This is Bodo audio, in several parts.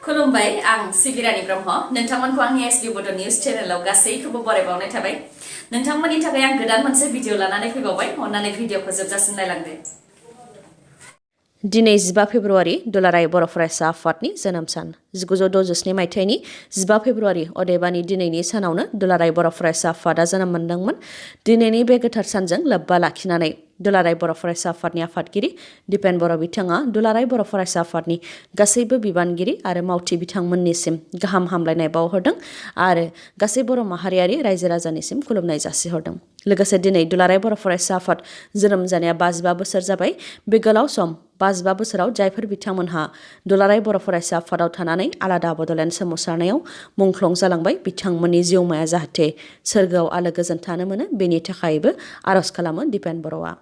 खुलुमबाय आं सिबिरानि ब्रह्म नोंथांमोनखौ आंनि एसबि बड' निउज चेनेलाव गासैखौबो बरायबावनाय थाबाय नोंथांमोननि थाखाय आं गोदान मोनसे भिडिअ लानानै फैबावबाय अन्नानै भिडिअखौ जोबजासिम नायलांदो दिनै 15 फेब्रुवारि दुलाराय बर' फरायसा आफादनि जोनोम सान 1967 मायथाइनि 15 फेब्रुवारि अदेबानि दिनैनि सानावनो दुलाराय बर' फरायसा आफादा जोनोम मोनदोंमोन। दिनैनि बे गोथार सानजों लोब्बा लाखिनानै दुलाराय बर' फरायसा आफादनि आफादगिरि दिपेन बर' बिथाङा दुलाराय बर' फरायसा आफादनि गासैबो बिबानगिरि आरो मावथि बिथांमोननिसिम गाहाम हामलायनाय बावहरदों आरो गासै बर' माहारियारि रायजो राजानिसिम खुलुमनाय जासिहरदों। लोगोसे दिनै दुलाराय बर' फरायसा आफाद जोनोम जानाया 55 बोसोर जाबाय। बे गोलाव सम 55 बोसोराव जायफोर बिथांमोनहा दुलाराय बर' फरायसा आफादाव थानानै आलादा बड'लेण्ड सोमावसारनायाव मुंख्लं जालांबाय बिथांमोननि जिउमाया जाहाथे सोरगोआव आलो गोजोन थानो मोनो बेनि थाखायबो आरज खालामो दिपेन बर'आ।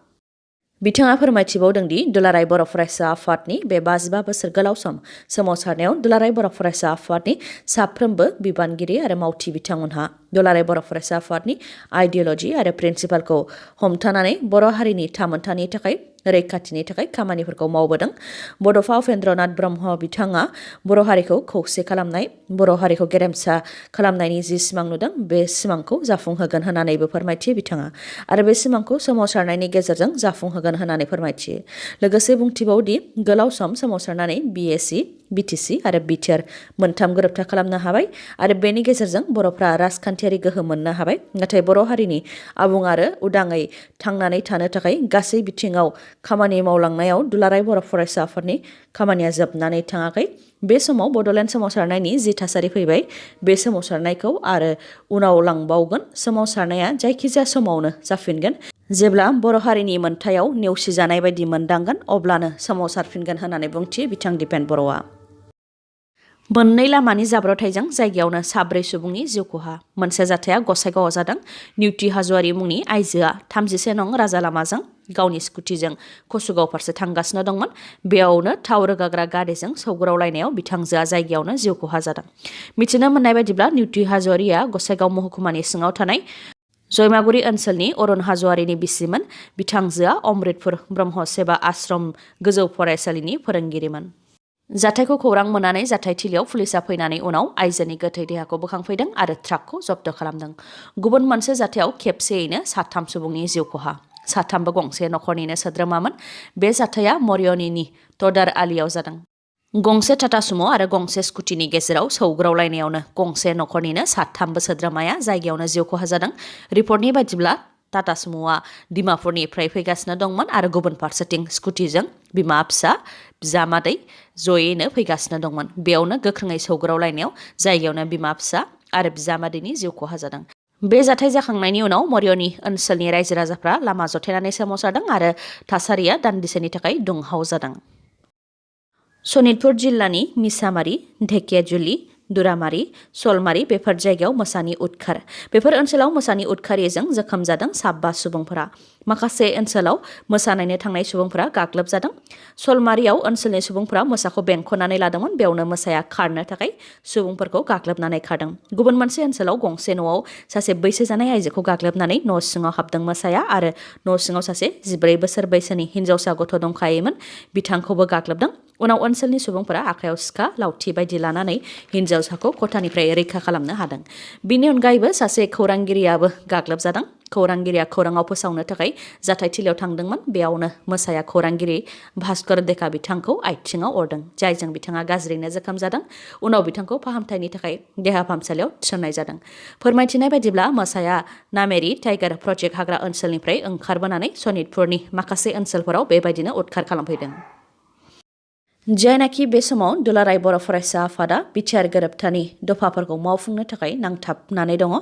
बिथाङा फोरमायथिबावदों दि दुलाराय बर' फरायसा आफादनि बे 55 बोसोर गोलाव सम सोमावसारनायाव दुलाराय बर' फरायसा आफादनि साफ्रोमबो बिबानगिरि आरो मावथि बिथांमोनहा दुलाराय बर' फरायसा आफादनि आइडिय'लजि आरो प्रिन्सिपालखौ हमथानानै बर' हारिनि थामोनथानि थाखाय रैखाथिनि थाखाय खामानिफोरखौ मावबोदों। बड'फा उपेन्द्रनाथ ब्रह्म बिथाङा बर' हारिखौ खौसे खालामनाय बर' हारिखौ गेरेमसा खालामनायनि जि सिमां नुदों बे सिमांखौ जाफुंहोगोन होननानैबो फोरमायथियो बिथाङा आरो बे सिमांखौ सोमावसारनायनि गेजेरजों जाफुंहोगोन होननानै फोरमायथियो। लोगोसे बुंथिबावदि गोलाव सम सोमावसारनानै बिएसि बिटिसि आरो बिटिआर मोनथाम गोरोबथा खालामनो हाबाय आरो बेनि गेजेरजों बर'फ्रा राजखान्थियारि गोहो मोननो हाबाय। नाथाय बर' हारिनि आबुं आरो उदाङै थांनानै थानो थाखाय गासै बिथिङाव खामानि मावलांनायाव दुलाराय बर' फरायसा आफादनि खामानिया जोबनानै थाङाखै। बे समाव बड'लेण्ड सोमावसारनायनि जि थासारि फैबाय बे सोमावसारनायखौ आरो उनाव लांबावगोन। सोमावसारनाया जायखिजाया समावनो जाफिनगोन। जेब्ला बर' हारिनि मोनथायाव नेवसिजानाय बायदि मोनदांगोन अब्लानो सोमावसारफिनगोन होननानै बुंथियो बिथां दिपेन बर'आ। मोननै लामानि जाब्रबथायजों जायगायावनो 4 सुबुंनि जिउ खहा। मोनसे जाथाया गसाइगावआव जादों। निउति हाज'वारि मुंनि आइजोआ 31 नं राजा लामाजों गावनि स्कुटिजों कसुगाव फारसे थांगासिनो दंमोन। बेयावनो थाव रोगाग्रा गारिजों सौग्रावलायनायाव बिथांजोआ जायगायावनो जिउ खहा जादों। मिथिनो मोननाय बायदिब्ला निउति हाज'वारिया गसाइगाव महकुमानि सिङाव थानाय जयमागुरि ओनसोलनि अरुण हाज'वारिनि बिसिमोन। बिथांजोआ अमृतपुर ब्रह्म सेबा आश्रम गोजौ फरायसालिनि फोरोंगिरिमोन। जाथायखौ खौरां मोननानै जाथायथिलियाव पुलिसा फैनानै उनाव आइजोनि गोथै देहाखौ बोखांफैदों आरो ट्राकखौ जब्द खालामदों। गुबुन मोनसे जाथायाव खेबसेयैनो 3 सुबुंनि जिउ खहा। 3बो गंसे नखरनिनो सोद्रोमामोन। बे जाथाया मरियनीनि तदार आलियाव जादों। गंसे टाटा सुमो आरो गंसे स्कुटिनि गेजेराव सौग्रावलायनायावनो गंसे नखरनिनो 3बो सोद्रोमाया जायगायावनो जिउ खहा जादों। रिपर्टनि बायदिब्ला टाटा सुमोआ डिमापुरनिफ्राय फैगासिनो दंमोन आरो गुबुन फारसेथिं स्कुटिजों बिमा फिसा बिजामादै जयैनो फैगासिनो दंमोन। बेयावनो गोख्रोङै सौग्रावलायनायाव जायगायावनो बिमा फिसा आरो बिजामादैनि जिउ खहा जादों। बे जाथाय जाखांनायनि उनाव मरियनी ओनसोलनि रायजो राजाफ्रा लामा जथायनानै सोमावसारदों आरो थासारिया दान्दिसेनि थाखाय दुंहाव जादों। सनितपुर जिल्लानि मिसामारि, ढेकियाजुलि, दुरामारि, सलमारि बेफोर जायगायाव मोसानि उदखार। बेफोर ओनसोलाव मोसानि उदखारिजों जोखोम जादों 5 सुबुंफोरा। माखासे ओनसोलाव मोसा नायनो थांनाय सुबुंफोरा गाग्लोबजादों। सलमारियाव ओनसोलनि सुबुंफोरा मोसाखौ बेंख'नानै लादोंमोन। बेयावनो मोसाया खारनो थाखाय सुबुंफोरखौ गाग्लोबनानै खारदों। गुबुन मोनसे ओनसोलाव गंसे न'आव सासे बैसो जानाय आइजोखौ गाग्लोबनानै न' सिङाव हाबदों मोसाया आरो न' सिङाव सासे 14 बोसोर बैसोनि हिनजावसा गथ' दंखायोमोन बिथांखौबो गाग्लोबदों। उनाव ओनसोलनि सुबुंफोरा आखायाव सिखा लावथि बायदि लानानै हिनजावसाखौ खथानिफ्राय रैखा खालामनो हादों। बिनि अनगायैबो सासे खौरांगिरियाबो गाग्लोबजादों। खौरांगिरिया खौराङाव फोसावनो थाखाय जाथायथिलियाव थांदोंमोन। बेयावनो मोसाया खौरांगिरि भास्कर देका बिथांखौ आथिङाव अरदों जायजों बिथाङा गाज्रियैनो जोखोम जादों। उनाव बिथांखौ फाहामथायनि थाखाय देहा फाहामसालियाव थिसननाय जादों। फोरमायथिनाय बायदिब्ला मोसाया नामेरि टाइगार प्रजेक्ट हाग्रा ओनसोलनिफ्राय ओंखारबोनानै सनितपुरनि माखासे ओनसोलफोराव बेबायदिनो उदखार खालामफैदों। जायनाखि बे समाव दुलाराय बर' फरायसा आफादा बिटिआर गोरोबथानि दफाफोरखौ मावफुंनो थाखाय नांथाबनानै दङ।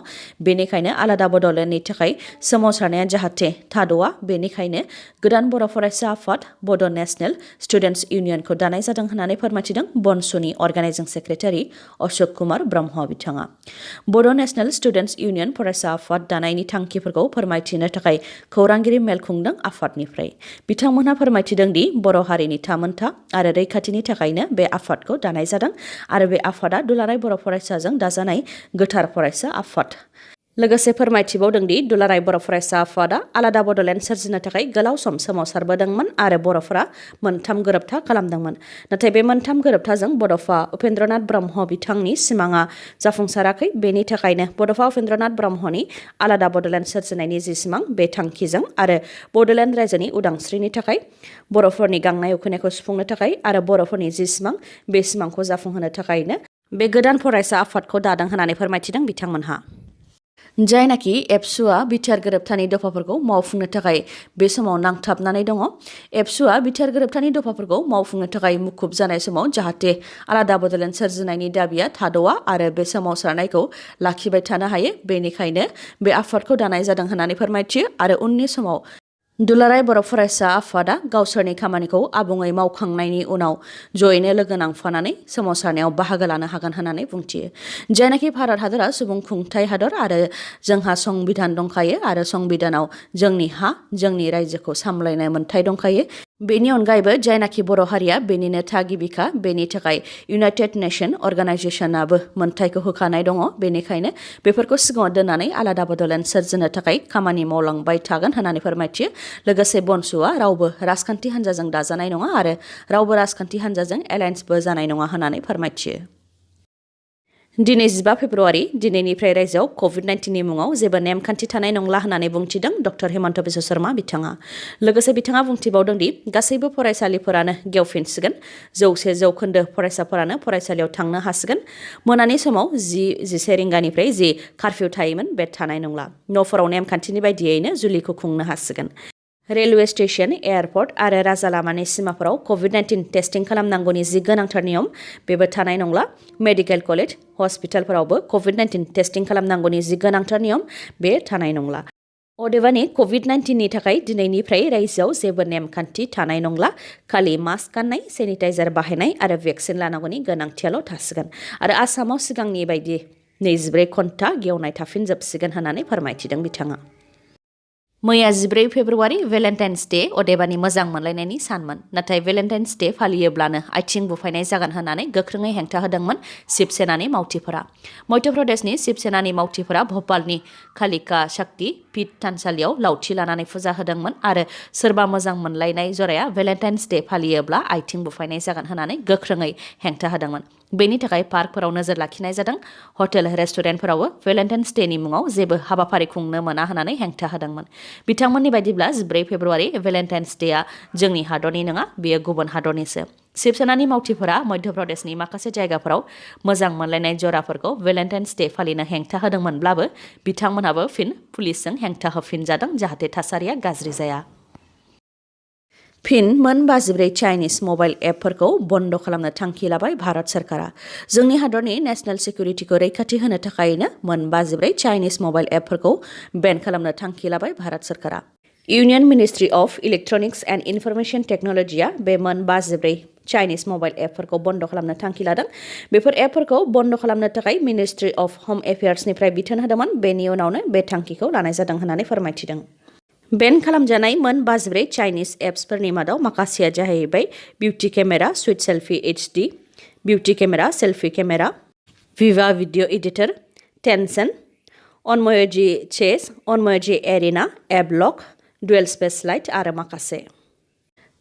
बेनिखायनो आलादा बड'लेण्डनि थाखाय सोमावसारनाया जाहाथे थाद'आ बेनिखायनो गोदान बर' फरायसा आफाद बड' नेशनेल स्टुडेन्टस इउनियनखौ दानाय जादों होननानै फोरमायथिदों बनसुनि अर्गानाइजिं सेक्रेटारि अशोक कुमार ब्रह्म बिथाङा। बड' नेशनेल स्टुडेन्टस इउनियन फरायसा आफाद दानायनि थांखिफोरखौ फोरमायथिनो थाखाय खौरांगिरि मेल खुंदों आफादनिफ्राय। बिथांमोनहा फोरमायथिदों दि बर' हारिनि थामोनथा आरो रैखाथिनि थाखायनो बे आफादखौ दानाय जादों आरो बे आफादा दुलाराय बर' फरायसाजों दाजानाय गोथार फरायसा आफाद। लोगोसे फोरमायथिबावदों दि दुलाराय बर' फरायसा आफादा आलादा बड'लेण्ड सोरजिनो थाखाय गोलाव सम सोमावसारबोदोंमोन आरो बर'फोरा मोनथाम गोरोबथा खालामदोंमोन। नाथाय बे मोनथाम गोरोबथाजों बड'फा उपेन्द्रनाथ ब्रह्म बिथांनि सिमाङा जाफुंसाराखै। बेनि थाखायनो बड'फा उपेन्द्रनाथ ब्रह्मनि आलादा बड'लेण्ड सोरजिनायनि जि सिमां बे थांखिजों आरो बड'लेण्ड रायजोनि उदांस्रिनि थाखाय बर'फोरनि गांनाय उखैनायखौ सुफुंनो थाखाय आरो बर'फोरनि जि सिमां बे सिमांखौ जाफुंहोनो थाखायनो बे गोदान फरायसा आफादखौ दादों होननानै फोरमायथिदों बिथांमोनहा। जायनाखि एबसुआ बिटिआर गोरोबथानि दफाफोरखौ मावफुंनो थाखाय बे समाव नांथाबनानै दङ। एबसुआ बिटिआर गोरोबथानि दफाफोरखौ मावफुंनो थाखाय मुखुब जानाय समाव जाहाथे आलादा बड'लेण्ड सोरजिनायनि दाबिया थाद'आ आरो बे सोमावसारनायखौ लाखिबाय थानो हायो, बेनिखायनो बे आफादखौ दानाय जादों होननानै फोरमायथियो आरो उननि समाव दुलाराय बर' फरायसा आफादा गावसोरनि खामानिखौ आबुङै मावखांनायनि उनाव जयैनो लोगो नांफानानै सोमावसारनायाव बाहागो लानो हागोन होननानै बुंथियो। जायनाखि भारत हादरा सुबुं खुंथाइ हादर आरो जोंहा संबिधान दंखायो आरो संबिधानाव जोंनि हा, जोंनि रायजोखौ सामलायनो मोन्थाय दंखायो। बेनि अनगायैबो जायनाखि बर' हारिया बेनिनो थागिबिखा, बेनि थाखाय इउनाइटेड नेशन अर्गानाइजेसनाबो मोन्थायखौ होखानाय दङ। बेनिखायनो बेफोरखौ सिगाङाव दोननानै आलादा बड'लेण्ड सोरजिनो थाखाय खामानि मावलांबाय थागोन होननानै फोरमायथियो। लोगोसे बनसुआ रावबो राजखान्थि हान्जाजों दाजानाय नङा आरो रावबो राजखान्थि हान्जाजों एलायन्सबो जानाय नङा होननानै फोरमायथियो। दिनै 15 फेब्रुवारि दिनैनिफ्राय रायजोआव कभिड-19नि मुङाव जेबो नेमखान्थि थानाय नंला होननानै बुंथिदों डक्टर हेमन्त बिश्व शर्मा बिथाङा। लोगोसे बिथाङा बुंथिबावदों दि गासैबो फरायसालिफोरानो गेवफिनसिगोन। 100% फरायसाफोरानो फरायसालियाव थांनो हासिगोन। मोनानि समाव 10-11 रिंगानिफ्राय जि कार्फिउ थायोमोन बे थानाय नंला। न'फोराव नेमखान्थिनि बायदियैनो जुलिखौ खुंनो हासिगोन। रेलवे स्टेशन, एयारपर्ट आरो राजा लामानि सिमाफोराव कभिड-19 टेस्टिं खालामनांगौनि जि गोनांथार नियम बेबो थानाय नंला। मेडिकेल कलेज, हस्पिटालफोरावबो कभिड-19 टेस्टिं खालामनांगौनि जि गोनांथार नियम बे थानाय नंला। अदेबानि कभिड-19नि थाखाय दिनैनिफ्राय रायजोआव जेबो नेमखान्थि थानाय नंला। खालि मास्क गाननाय, सेनिटाइजार बाहायनाय आरो भेक्सिन लानांगौनि गोनांथियाल' थासिगोन आरो आसामाव सिगांनि बायदि 24 घन्टा गेवनाय थाफिनजोबसिगोन होननानै फोरमायथिदों बिथाङा। मैया 14 फेब्रुवारि भेलेन्टाइन्स डे अदेबानि मोजां मोनलायनायनि सानमोन। नाथाय भेलेन्टाइन्स डे फालियोब्लानो आथिं बुफायनाय जागोन होननानै गोख्रोङै हेंथा होदोंमोन शिबसेनानि मावथिफोरा। मध्य प्रदेशनि शिबसेनानि मावथिफोरा भ'पालनि कालिका शक्ति पीठ थानसालियाव लावथि लानानै फुजा होदोंमोन आरो सोरबा मोजां मोनलायनाय जराया भेलेन्टाइन्स डे फालियोब्ला आथिं बुफायनाय जागोन होननानै गोख्रोङै हेंथा होदोंमोन। बेनि थाखाय पार्कफोराव नोजोर लाखिनाय जादों। हटेल रेस्टुरेन्टफोरावबो भेलेन्टाइन्स डेनि मुङाव जेबो हाबाफारि खुंनो मोना होननानै हेंथा होदोंमोन। बिथांमोननि बायदिब्ला 14 फेब्रुवारि भेलेन्टाइन्स डेआ जोंनि हादरनि नङा, बेयो गुबुन हादरनिसो। शिबसेनानि मावथिफोरा मध्य प्रदेशनि माखासे जायगाफोराव मोजां मोनलायनाय जराफोरखौ भेलेन्टाइन्स डे फालिनो हेंथा होदोंमोनब्लाबो बिथांमोनहाबो फिन पुलिसजों हेंथा होफिनजादों जाहाथे थासारिया गाज्रि जाया। फिन मोन 54 चाइनिज मबाइल एपफोरखौ बन्द खालामनो थांखि लाबाय भारत सरकारा। जोंनि हादरनि नेशनेल सिकिउरिटिखौ रैखाथि होनो थाखायनो मोन 54 चाइनिज मबाइल एपफोरखौ बेन खालामनो थांखि लाबाय भारत सरकारा। Union ministry of electronics and information टेक्न'लजिया बे मोन 54 चाइनिज मबाइल एपफोरखौ बन्द खालामनो थांखि लादों। बेफोर एपफोरखौ बन्द खालामनो थाखाय मिनिस्ट्रि अफ होम एफेयार्सनिफ्राय बिथोन होदोंमोन। बेनि उनावनो बे थांखिखौ लानाय जादों होननानै फोरमायथिदों। बेन खालामजानाय मोन 54 चाइनिज एप्सफोरनि मादाव माखासेया जाहैबाय beauty camera, sweet selfie HD, beauty camera, selfie camera, Viva video editor, Tencent, Onmyoji chess, Onmyoji arena, एबलक, डुएल स्पेस लाइट आरो माखासे।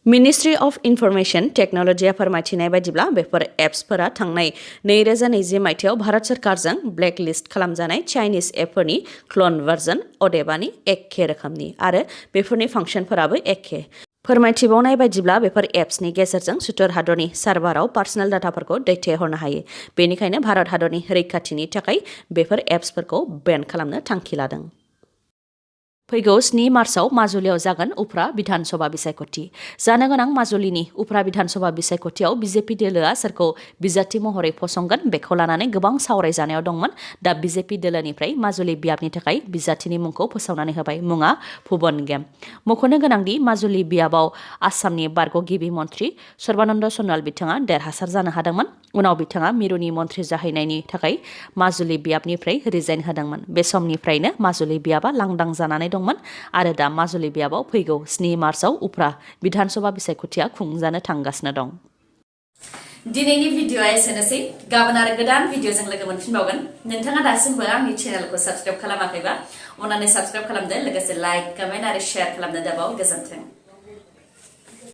मिनिस्ट्रि अफ इनफरमेशन टेक्न'लजिया फोरमायथिनाय बायदिब्ला बेफोर एप्सफोरा थांनाय 2020 मायथाइयाव भारत सरकारजों ब्लेकलिस्ट खालामजानाय चाइनिज एपफोरनि क्ल'न भार्जन अदेबानि एखे रोखोमनि आरो बेफोरनि फांसनफोराबो एखे। फोरमायथिबावनाय बायदिब्ला बेफोर एप्सनि गेजेरजों सुथुर हादरनि सार्भाराव पार्सनेल डाटाफोरखौ दैथायहरनो हायो। बेनिखायनो भारत हादरनि रैखाथिनि थाखाय बेफोर एप्सफोरखौ बेन खालामनो थांखि लादों। फैगौ 7 मार्चआव माजुलियाव जागोन उफ्रा बिधान सभा बिसायख'थि। जानो गोनां माजुलिनि उफ्रा बिधान सभा बिसायख'थियाव बिजेपि दोलोआ सोरखौ बिजाथि महरै फसंगोन बेखौ लानानै गोबां सावरायजानायाव दंमोन। दा बिजेपि दोलोनिफ्राय माजुलि बियाबनि थाखाय बिजाथिनि मुंखौ फोसावनानै होबाय। मुङा भुबन गेम। मख'नो गोनांदि माजुलि बियाबाव आसामनि बारग' गिबि मन्थ्रि सर्बानन्द सन'वाल बिथाङा देरहासार जानो हादोंमोन। उनाव बिथाङा मिरुनि मन्थ्रि जाहैनायनि थाखाय माजुलि बियाबनिफ्राय रिजाइन होदोंमोन। बे समनिफ्रायनो माजुलि बियाबा लांदां जानानै दंमोन आरो दा माजुलि बियाबाव फैगौ 7 मार्चआव उफ्रा बिधान सभा बिसायख'थिया खुंजानो थांगासिनो दं। दिनैनि भिडिअआ एसेनोसै गाबोन आरो गोदान भिडिअजों लोगो मोनफिनबावगोन नोंथाङा दासिमबो आंनि चेनेलखौ साबस्क्राइब खालामाखैबा अन्नानै साबस्क्राइब खालामदो लोगोसे लाइक कमेन्ट आरो शेयार खालामनो दाबाव गोजोन्थों